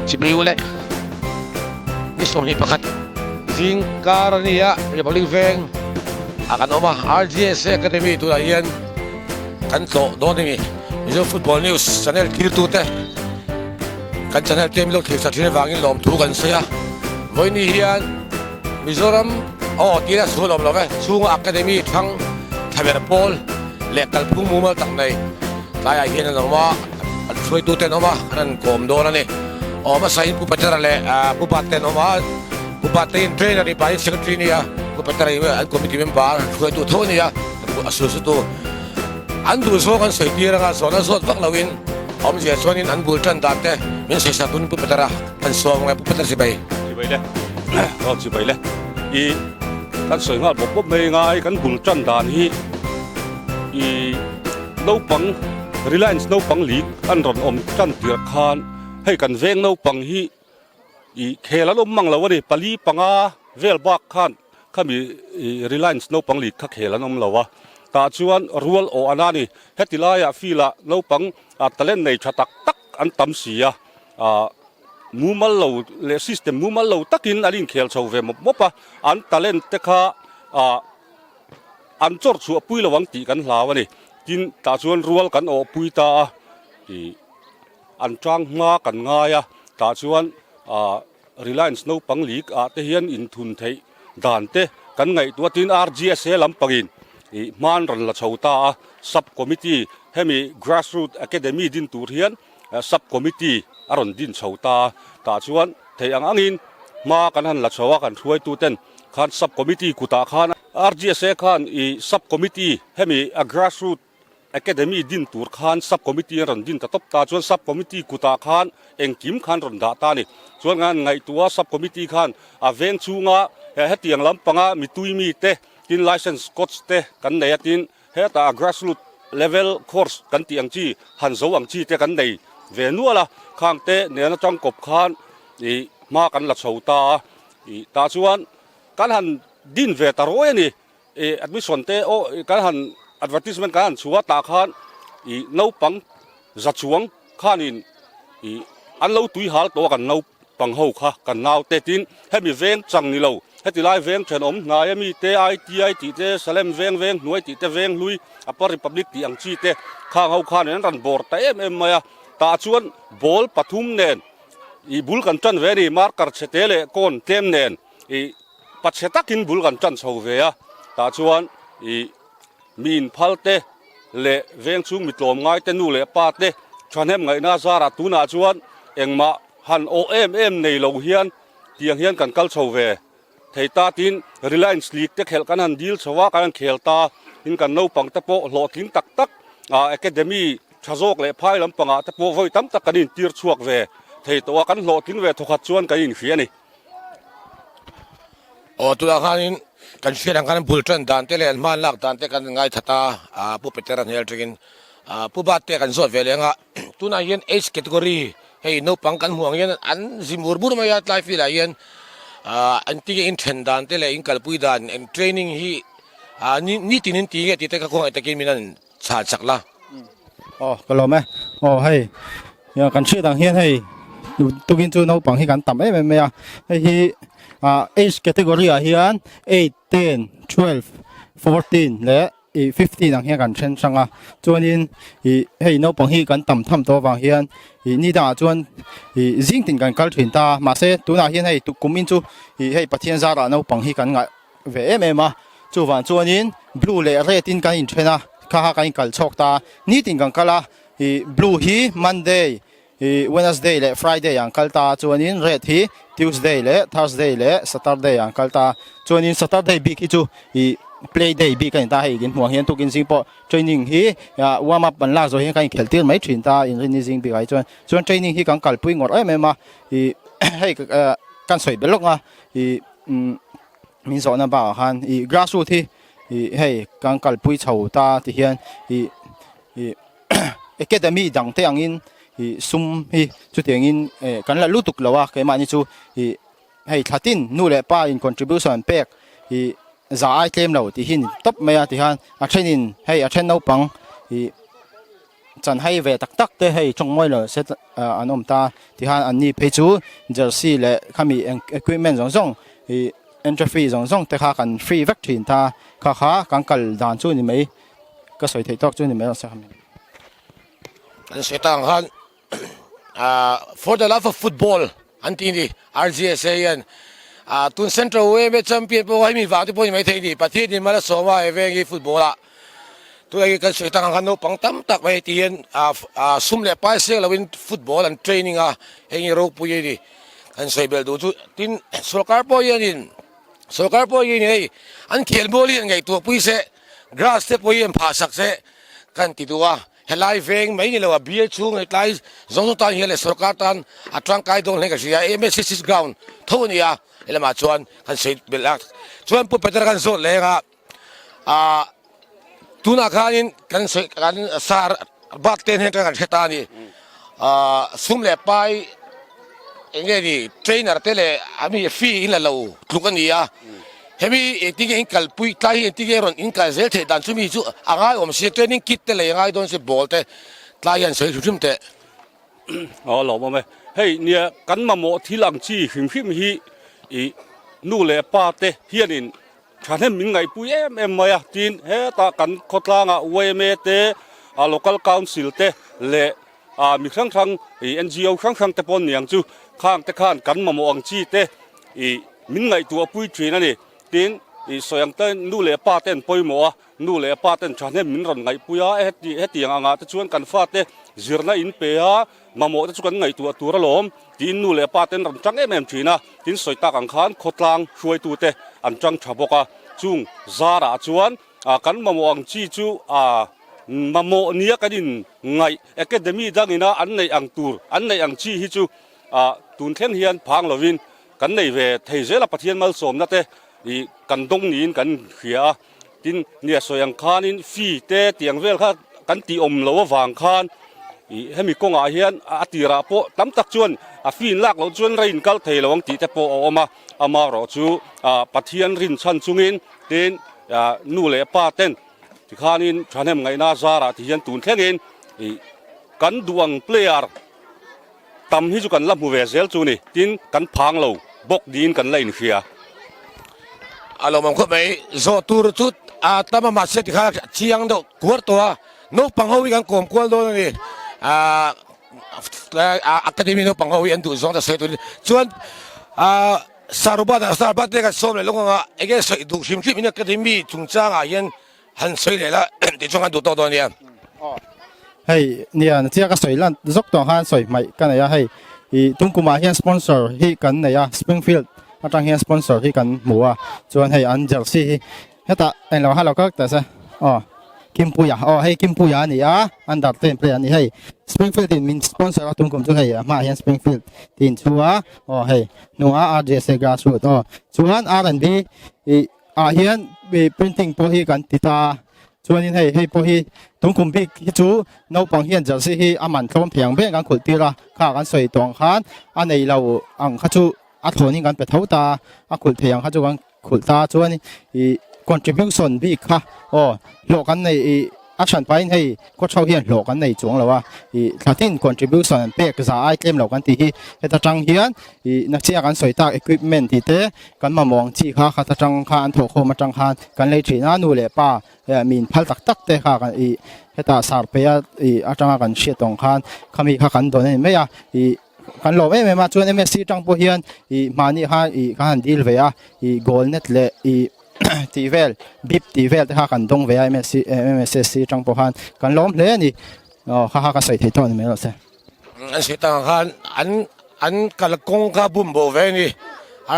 Chibai ule ni 21 zing kar a ni a, Republic Veng ah kan awm a, RGSA Academy tunah hian kan tlawh dawn a ni. Mizo Football News channel thirtute kan channel te min lo thlir sak thin avangin lawmthu kan sawi a, vawiin hian Mizoram aw tia sual awm lo ve, chhunga Academy thlang thlaber pawl leh kalphung mumal tak nei tlaiah hian an awm a, an hruaitute an awm a, an han kawm dawn a ni. Aw hmasain Pu Petera leh Pu Batte an awm a, Pu Batte in trainer nih pahin secretary a ni a, Pu Petera hi an committee member hruaitu tho a ni a, a sulsutu an duh zawng an sawi tir anga zawhna zawt vak loin awmzia chuanin an bul tan dan te min sawi sak tunin Pu Petera an sawm nge Pu Petera chibai. Chibai le aw chibai le i kan sawi nghal bawp bawp mai ngai kan bul tan dan hi i naupang Reliance naupang league an rawn awm tan tir khan hei kan veng naupang hi i khel an awm mang lo a ni pali panga vel bak khan khami i Reliance naupang league kha khel an awm lo a tah chuan rual awh an a ni heti laiah field ah naupang talent nei tha tak tak an tam si a. Ah mumal lo leh system mumal lo takin an inkhel chho ve mawp mawp a, an talent te kha ah an chawr chhuah pui lo ang tih kan hlau a ni. Tin, tah chuan rual kan awh pui ta a, ih an tang hma kan ngai a, tah chuan ah Reliance naupang league ah te hian inthun theih dan te kan ngaihtuah tin RGSA lampangin ih hma an rawn la chho ta a, sub committee hemi grassroot academy din tur hian Sub Committee a rawn din chho ta a, tah chuan theih ang angin hma kan han la chho a, kan hruaituten khan Sub Committee kutah khan RGSA khan i Sub Committee hemi a Grassroot Academy din tur khan Sub Committee an rawn din ta tawp ta chuan Sub Committee kutah khan engkim khan rawn dah ta a ni. Chuan ngan ngaihtuah Sub Committee khan a veng chhunga hetiang lampanga mitui mite tin License Coach te kan nei a tin Hetah grassroot level course kan tih ang chi, han zo ang chi te kan nei ve nual a, khang te nen atang kawp khan ih hma kan la chho ta a, ih tah chuan kan han din ve ta rawi a ni, ih admission te aw kan han advertisement kan han chhuah tah khan ih naupang za chuang khanin ih an lo tui hal tawh a kan naupang ho kha kan naute tin hemi veng chang ni lo heti lai veng thenawm hnai ami te ITI tih te Salem veng veng hnuai tih te veng hlui Upper Republic tih ang chi te khang ho khanin an rawn bawr ta em em mai a tah chuan ball pathum nen ih bul kan tan ve a ni marker chhe te leh kawn tlem nen ih pachhe takin bul kan tan chho ve a tah chuan ih Mi inphal te leh veng chhung mi tlawm ngai te nu leh pa te thahnem ngaihna zarah tunah chuan engmah han awh em em nei lo hian tiang hian kan kal chho ve thei ta tin Reliance League te khelh kan han dil chho a, kan han khel ta tin kan naupang te pawh hlawhtling tak tak academy tha zawk leh phai lampangah te pawh vawi tam tak kan intir chhuak ve thei tawh a, kan hlawhtling ve thawkhat chuan kan inhria a ni. Aw tunah khanin kan hriat ang khan bul tan dan te leh an hman lak dan te kan ngaithat a, ah Pu Petera hnial atangin ah Pu Bate kan zawt ve leng a, tunah hian age category hei naupang kan hmuh ang hian an zi mur mur mai a tlai field ah hian ah an tinge in then dan te leh in kalpui dan eng training hi ah ni nitin in ti nge tih te kha khawngaih takin min han chhan chak la. Aw ka lawm e, aw hei kan hriat ang hian hei tukin chu naupang hi kan tam em em mai a, hei hi ah age category ah hian eight, ten, twelve, fourteen leh ih fifteen ang hian kan then hrang a, chuanin ih hei naupang hi kan tam tham tawh avang hian ih ni dangah chuan ih zing tin kan kal thin ta a, mahse tunah hian hei kumin chu ih hei Pathian zarah naupang hi kan ngah ve em em a chuvang chuanin blue leh red in kan inthen a kha kha kan inkal chhawk ta a nitin kan kal a ih blue hi monday ih wednesday leh friday an kal ta a chuanin red hi tuesday leh thursday leh saturday an kal ta a chuanin saturday bik hi chu ih play day bik a ni ta hei in hmuh ang hian tukin zing pawh training hi ah warm up an lak zawh hian kan inkhelh tir mai thin ta a inrinni zing bikah hi chuan chuan training hi kan kalpui ngawrh em em a ih hei kan sawi belh lawk a ih umm. Min zawhna bakah khan ih grassroot hi ih hei kan kalpui chho ta ti hian ih ih academy dang te angin ih sum hi chutiangin eh kan la lutuk lo a keimahni chu ih hei thla tin nu leh pa in contribution an pek ih za ai tlem lo tih hi a ni tawp mai a ti hian a thenin hei a then naupang ih. Chanhai ve tak tak te hei tawng mawi lo se an awm ta tikhan an ni phei chu jersey leh khami equipment zawng zawng ih entry fee zawng zawng te kha kan free vek thin ta kha kha kan kal dan chu ni mai ka sawi theih tawk chu ni mai ang se khami. Kan sawi tak ang khan for the love of football an tih ni RGSA hian tun Central YMA champion pawh hemi vang te pawh ni maithei a ni Pathian in mal a sawm a he veng hi football ah tunah hian kan sawi tak ang khan naupang tam tak mai heti hian sum leh pai sek lovin football an training a heng hi ropui a ni kan sawi belh duh chu tin sorkar pawh hianin sorkar pawh hianin hei an khelmual hi an ngaihtuah pui se grass te pawh hi an phah sak se kan ti duh a. Helai veng mai ni lo a bial chhung hetlai zawng zawng tan hian leh sorkar tan a tangkai dawn hle ka hria a, MSCC ground tho a ni a, helamah chuan kan sawi belh a, chuan Pu Peter kan zawt leng a, ah tunah khanin kan sawi kan sar bat ten hian kan hre ta a ni, ah sum leh pai eng nge ni trainer te leh a mi fee in la lo tluk a ni a. Hemi engtin nge in kalpui tlai hi engtin nge rawn in kal zel theih dan chumi chu a ngai awm si training kit te lei a ngai dawn si ball te tlai hian sawi hrim hrim teh. Aw lawm awm e. Hei nia kan mamawh thil ang chi hrim hrim hi i nu leh pa te hianin thahnem min ngaihpui em em mai a tin hetah kan khawtlangah yma te a local council te leh a mi hrang hrang i NGO hrang hrang te pawh niang chu khang te khan kan mamawh ang chi te i min ngaihtuah pui thin a ni. Tin, i sawi ang te nu leh pa te an pawimawh a, nu leh pa ten thahnem min rawn ngaihpui a, heti hetiang angah te chuan kan fate zirna in pe a, mamawh te chu kan ngaihtuah tur alawm tiin nu leh pa ten rawn tang em em thin a. Tin, sawi tak ang khan khawtlang hruaitute an tang tha bawk a, chung zarah chuan kan mamawh ang chi chu a mamawh nia kan in ngaih academy dangina an neih ang tur an neih ang chi hi chu tun thleng hian phang lovin Kan nei ve thei zel a, Pathian malsawmna te ih kan dawng niin kan hria a, tin nia sawi ang khanin fee te tiang vel kha kan tih awm lo avang khan ih hemi kawngah hian a tirah pawh tam tak chuan a fee in lak loh chuan rei in kal thei lo ang tih te pawh a awm a, amaherawh chu ah Pathian rinchhan chungin tin ah nu leh pa ten tikhanin thahnem ngaihna zarah ti hian tun thlengin ih kan duh ang player Tam hi chu kan la hmu ve zel chu ni, tin kan phang lo bawk niin kan la inhria. A lawmawm khawp mai, zawh tur chu a tam a mahse tikhan a chiang deuh kuar tawh a, naupang ho hi kan kawm kual dawn a ni, aaa academy naupang ho hi an duh zawng ta sawi turin chuan aaa Sarubat ah Sarubat te kan sawm leh lawng ang a, enge sawi duh hrim hrim in academy chungchangah hian Han sawi leh la tih chuan kan duh tawk dawn a nia. Hei nia na chiah ka sawi lan zawk tawh khan sawi hmaih ka nei a hei ih tum kumah hian sponsor hi kan nei a Springfield atang hian sponsor hi kan hmu a chuan hei an jersey hi hetah englo ha lo kal ta se aw Kimpuia aw hei Kimpuia a ni a under ten player a ni hei Springfield in min sponsor a tum kum chu hei a hmaah hian Springfield tih in chhu a aw hei hnungah RJSA grassroot aw chuan R&B ih ah hian ih printing pawh hi kan ti ta a chuanin hei hei pawh hi tungkum bik hi chu naupang hian jersey hi a man tlawm thei ang ber kan khulh tir a kha kan sawi tawh ang khan a nei lo ang kha chu a thlawnin kan pe tho ta a khulh thei ang kha chu kan khulh ta chuan ih contribution bik kha aw hlawh kan nei ih A hran pahin hei kawchho hian hlawh kan nei chuang lo a, ih thla tin contribution an pek za ai tlem lo kan tih hi heta tang hian ih nachia kan sawi tak equipment tih te kan mamawh ang chi kha khat atang kha an thawhkhawm atang khan kan lei thin a, nu leh pa min phal tak tak te kha kan ih heta sar pei a ih atanga kan hriat tawng khan khami kha kan dawn a ni mai a, ih kan lawm em em a chuan MSC tang pawh hian ih mahni khan ih kan han deal ve a ih goal net leh ih. tih vel bip tih vel te kha kan dawng ve a MSC MSSC atang pawh khan kan lawm hle a ni aw kha kha ka sawi thei tawh a ni mai rawh se. An sawi tak ang khan an an kalkawng kha bum bo ve a ni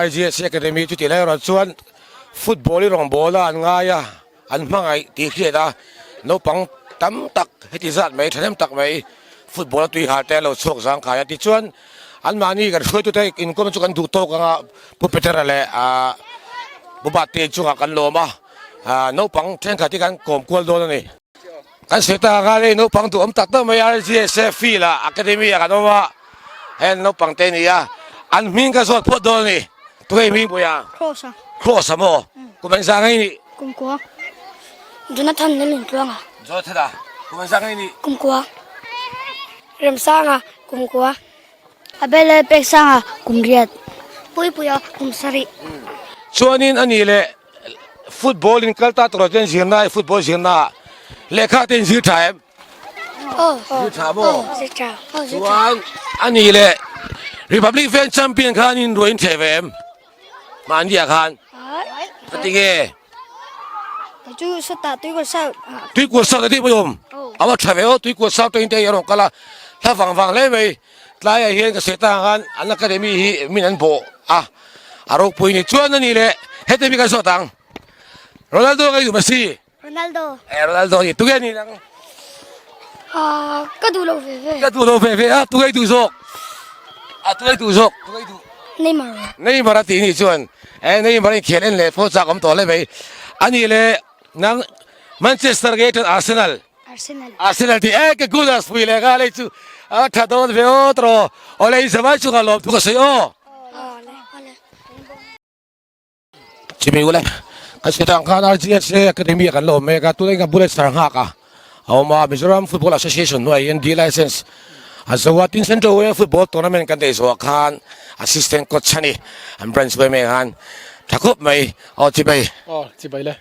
RGSC Academy chu tih lai erawh chuan football hi rawngbâwl a an ngai a an hmangaih tih hriat a naupang tam tak heti zat mai thahnem tak mai football a tui har te an lo chhuak zangkai a tichuan Anmahni kan hruaitute inkawm chu kan duh tawk anga Pu Petera leh Pu Bate chungah kan lawm a, naupang thenkhat hi kan kawm kual dawn a ni. Kan sawi tak anga hei naupang duhawm tak tak mai RGSA field ah academy ah kan awm a, heng naupang te ni a, an hming ka zawt phawt dawn a ni. Tunge i hming Puia? Cross a. Cross a maw? Kum engzah ngei nih? Kum kua. Jonathan Lalintluanga. Jonathan a, kum engzah ngei nih? Kum kua. Remsanga, kum kua. Abel Lalpeksanga, kum riat. Puipuia, kum sarih. Chuanin a nih leh football in kal ta tur ah chuan zirna football zirna ah lehkha te in zir tha em? Aw. Zir tha maw? Aw, zir tha. Aw, zir tha. Chuan a nih leh Republic Veng champion khan in ruai in theh ve em? Mahni ah khan. Ka ti nge? Chu sawtah tuikual south. Tuikual south a tih pawh i awm. A va tha ve aw tuikual south te hi a rawn kal a. Hla vang vang hle mai. Tlaiah hian ka seta ang khan an academy hi min an bawh a. A ropui ni chuan a ni leh heti mi kan sawt ang. Ronaldo ka i duh Messi. Ronaldo. Eh Ronaldo ni tuge ni nang. Ah ka duh lo ve ve. Ka duh lo ve ve a tuge duh zawk. A tuge duh zawk. Tuge duh. Neymar. Neymar a ti ni chuan eh Neymar in khel en leh pawh chak awm tawh hle mai. Ani le nang Manchester ge chuan Arsenal. Arsenal. Arsenal ti eh ka Gunners pui leh nghal hei chu a tha dawn ve aw tawh. Awle in zavai chu ka lawm thu ka sawi aw. Chimi ule kan hre tang khan RGSA Academy ah kan la awm mek a tunah hian kan bullet star nghak a a awm a Mizoram Football Association hnuaiah hian D license a zo a tin Central Way Football Tournament kan neih zawhah khan assistant coach a ni an branch hnuai mek khan tha khawp mai aw chibai. Aw chibai le.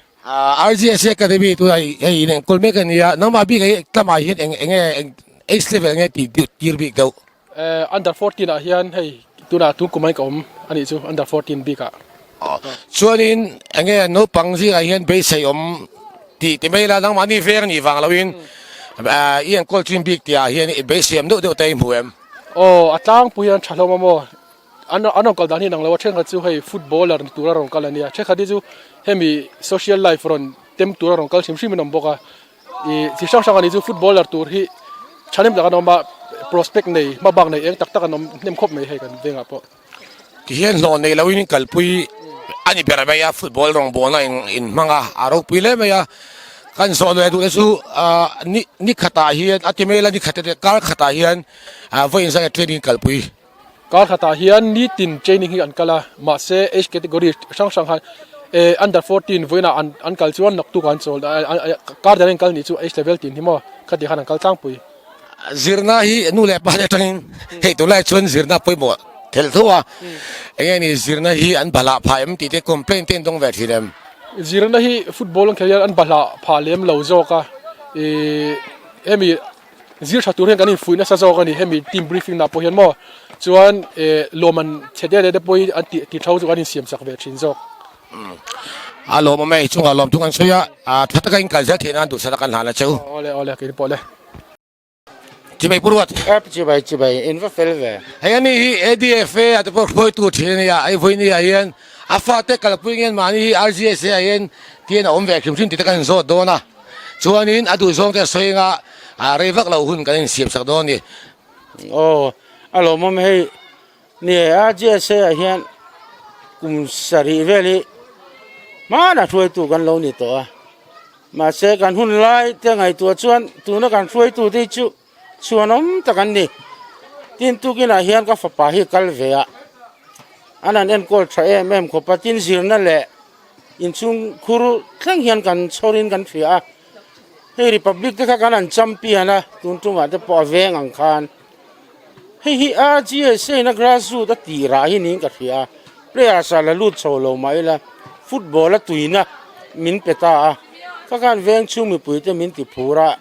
RGSA Academy tunah hei in enkawl mek a ni a nangmah bik hi tlamah hian eng enge eng age level nge tih tir bik deuh. Under 14 ah hian hei tunah tun kum ah hian ka awm a nih chu under 14 bik ah. Chuanin enge naupang zingah hian beisei awm tih ti mai ila nangmahni veng nih vang loin i enkawl chin bik tih ah hian i beisei awm deuh deuh te i hmu em? Aw a tlangpui hian tha hlawm a maw an an rawn kal dan hi inang lo a thenkhat chu hei footballer ni tura rawn kal a nia thenkhat hi chu hemi social life rawn tem tura rawn kal hrim hrim in awm bawk a. I chi hrang hrang a ni chu footballer tur hi thahnem tak an awm a, prospect nei hma bak nei eng tak tak an awm hnem khawp mai hei kan vengah pawh. Tihian hlawh nei loin kalpui a ni ber mai a, football rawngbawlna in hmang a, a ropui hle mai a. Kan zawh leh duhna chu ni ni khatah hian a ti mai ila ni khat kar khatah hian vawiin zan training kalpui. Kar khatah hian nitin training hi an kal a, mahse age category hrang hrang khan eh under 14 vawiinah an an kal chuan naktuk an chawl kar dang an kal nih chu age level tin hi maw khati khan an kal tlangpui. Zirna hi nu leh pa te atangin hei tunlai chuan zirna pawimawh thelh tho a, enge ni zirna hi an bahlah phah em tih te complaint te an dawng ve thin em? Zirna hi football an khelh hian an bahlah phah lem lo zawk a, ih hemi Zir tha tur hian kan infuih nasa zawk a ni hemi team briefing nah pawh hian maw chuan eh lawm an chhe deuh deuh te pawh hi an tih tih tho chu kan insiam chak ve thin zawk. A lawm awm e, chungah lawm thung an sawi a, a tha taka in kal zel theih nan duhsat a kan hlan a cheu. Awle awle keini pawh le. Chibai pu ruat. Ep chibai chibai in va fel ve. Hei ani hi ADFA a te pawh hruaitu thin a nia, hei vawinia hian a fate kalpui ngen mahni hi RGSA ah hian tian a awm ve hrim hrim tih te kan inzawt dawn a. Chuanin a duhzawng te a sawi anga a rei vak lo hun kan insiam sak dawn a ni. Aw, a lawmawm hei ni e, RGSA ah hian kum sarih vel hi hmanah hruaitu kan lo ni tawh a, mahse kan hun lai te ngaihtuah chuan tuna kan hruaitu te hi chu chhuanawm tak an ni. Tin tukinah hian ka fapa hi kal ve a, an han enkawl tha em em khawp a, tin zirna leh Inchhung khur thleng hian kan chhawrin kan hria a, hei Republic te kha kan han champion a, tun tumah te pawh a veng ang khan. Hei hi RGSA in a grassroot a tih rah hi niin ka hria a, players ah la lut chho lo mah ila football a tuina min pe ta a, kha khan veng chhung mipui te min ti phur a,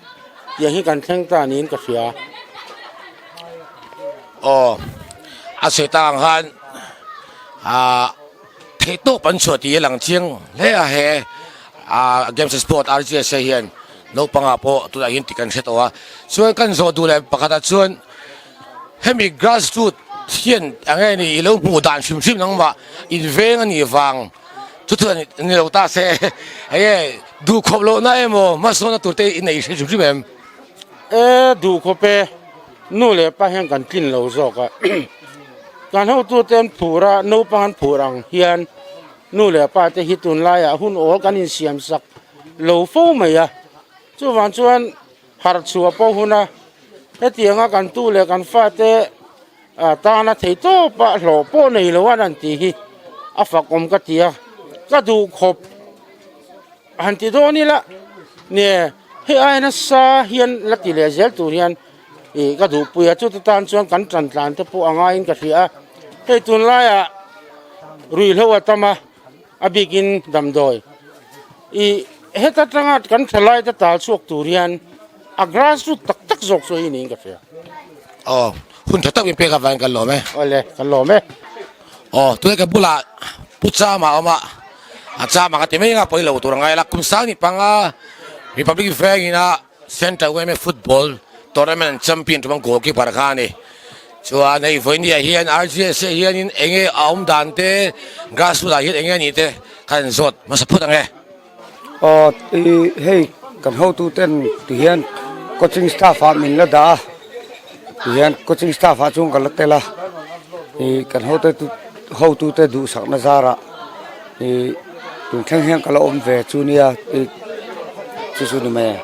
tiang hi kan thleng ta niin ka hria. Aw, a sawi tak ang khan ah. Theihtawp an chhuah tih a lang chiang hle a he Games and Sport RGSA hian naupangah pawh tunah hian tih kan hre tawh a chuan kan zawh duh leh pakhatah chuan hemi grass root hian eng nge ni i lo hmuh dan hrim hrim nangmah inveng a nih vang chu chu ni lo ta se eng nge duhkhawp lohna emaw hmasawnna tur te i nei hre hrim hrim em? E duhkhawp e. Nu leh pa hian kan tlin lo zawk a, kan hotute an phur a, naupang an phur ang hian nu leh pa te hi tunlaiah hun awl kan insiam sak lo fo mai a, chuvang chuan harh chhuah pawh hun a, hetianga kan tu leh kan fate tana thei tawpa hlawh pawh nei lo an han tih hi a fak awm ka ti a, ka duh khawp. Han ti dawn ila, nge hei ai nasa hian la ti leh zel tur hian ih ka duhpui a, chuti tan chuan kan tan tlan te pawh a ngaiin ka hria a, hei tunlaiah ruihhlo a tam a, a bikin damdawi ih heta tanga kan thalai te tal chhuak tur hian a grassroot tak tak zawk chu hei niin ka hria. Aw, hun tha tak min pek avangin kan lawm e. Awle, kan lawm e. Aw, tunah ka bulah Pu Chama a awm a, a Chama ka ti mai anga pawi lo tur a ngai la, kum sang ni panga Republic Veng ina Central yma Football Tournament Champion tum ang goalkeeper kha a ni. Chuan hei vawinia hian RGS ah hianin enge a awm dan te, grassroot ah hian enge a nih te kha an zawt hmasa phawt ang e. Aw, hei kan hotu ten tihian coaching staff ah min la dah a, tihian coaching staff ah chuan ka la tel a, ih kan hote hotu te duhsakna zarah ih tun thleng hian ka la awm ve chu nia ih chu chu ni mai e.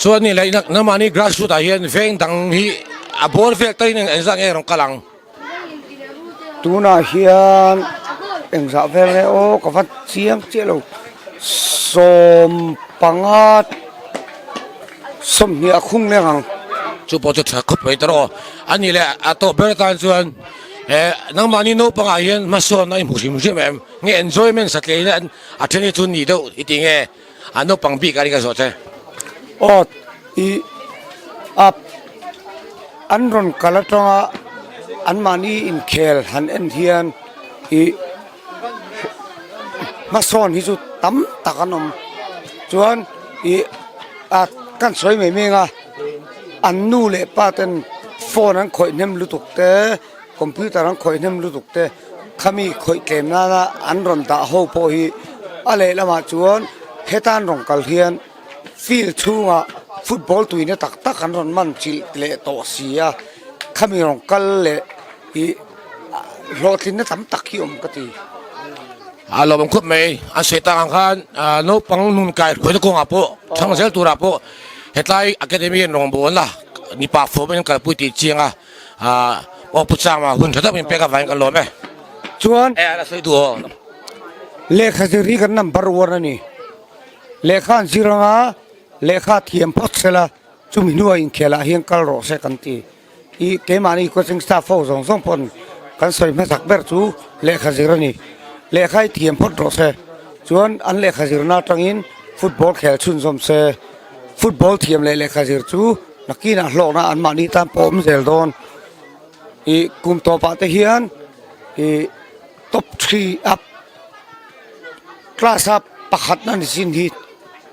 Chuan ni leh nangmahni grassroot ah hian veng dang hi a bawr vel takin engzah nge rawn kal ang? Tunah hian engzah vel nge aw ka va chiang chiah lo 15 20 a khung leng ang. Chu pawh chu tha khawp mai ta rawh. A nih leh a tawp ber atan chuan eh nangmahni naupangah hian hmasawnna i hmu hrim hrim em? Nge enjoyment satliahna a then hi chu ni deuh i ti nge a naupang bik a ni ka zawh che. Aw i a an rawn kal atanga anmahni inkhel han en hian i hmasawn hi chu tam tak an awm chuan i a kan sawi mai mai anga an nu leh pa ten phone an khawih hnem lutuk te computer an khawih hnem lutuk te khami khawih tlem nana an rawn dah ho pawh hi a lehlamah chuan heta an rawn kal hian field chhungah football tuina tak tak an rawn man chilh leh tawh si a khami rawn kal leh ih hlawhtlinna tam tak hi awm ka ti. A lawmawm khawp mai an sawi tak ang khan naupang nun kai hruaina kawngah pawh thlang zel turah pawh hetlai academy hian rawngbawlna mipa fawm in an kalpui tih chiang a. Aw Pu Chama hun tha tak min pek avangin kan lawm e. Chuan E a sawi duh aw. Lehkha zir hi kan number one a ni. Lehkha an zir anga lehkha thiam phawt sela chumi hnuah inkhelah hian kal rawh se kan ti. I keimahni coaching staff ho zawng zawng pawn kan sawi hmasak ber chu lehkha zir a ni. Lehkha hi thiam phawt rawh se. Chuan an lehkha zirna atangin football khel chhunzawm se. Football thiam leh lehkha zir chu Nakinah hlawkna anmahni tan pawh awm zel dawn. Ih kum tawpah te hian ih top three up class a pakhatna ni chin hi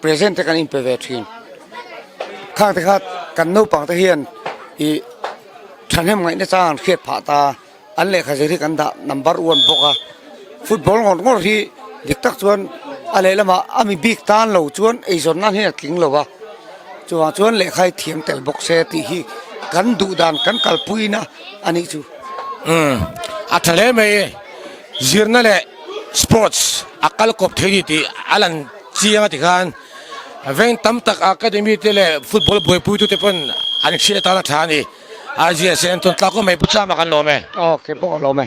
present te kan inpe ve thin. Khang te kha kan naupang te hian ih thahnem ngaihna chang an hriat phah ta. An lehkha zir hi kan dah number one bawk a, football ngawr ngawr hi dik tak chuan a lehlamah a mi bik tan lo chuan eizawn nan hian a tling lo a, chuvang chuan lehkha hi thiam tel bawk se tih hi kan duh dan kan kalpuina a nih chu. Umm a tha hle mai, zirna leh sports a kal kawp thei ni tih a lan chiang a ti khan veng tam tak academy te leh football buaipuitute pawn an hriat atan a tha a ni. A zia sen tawn tlak awm mai Pu Chama kan lawm e. Aw kei pawh ka lawm e.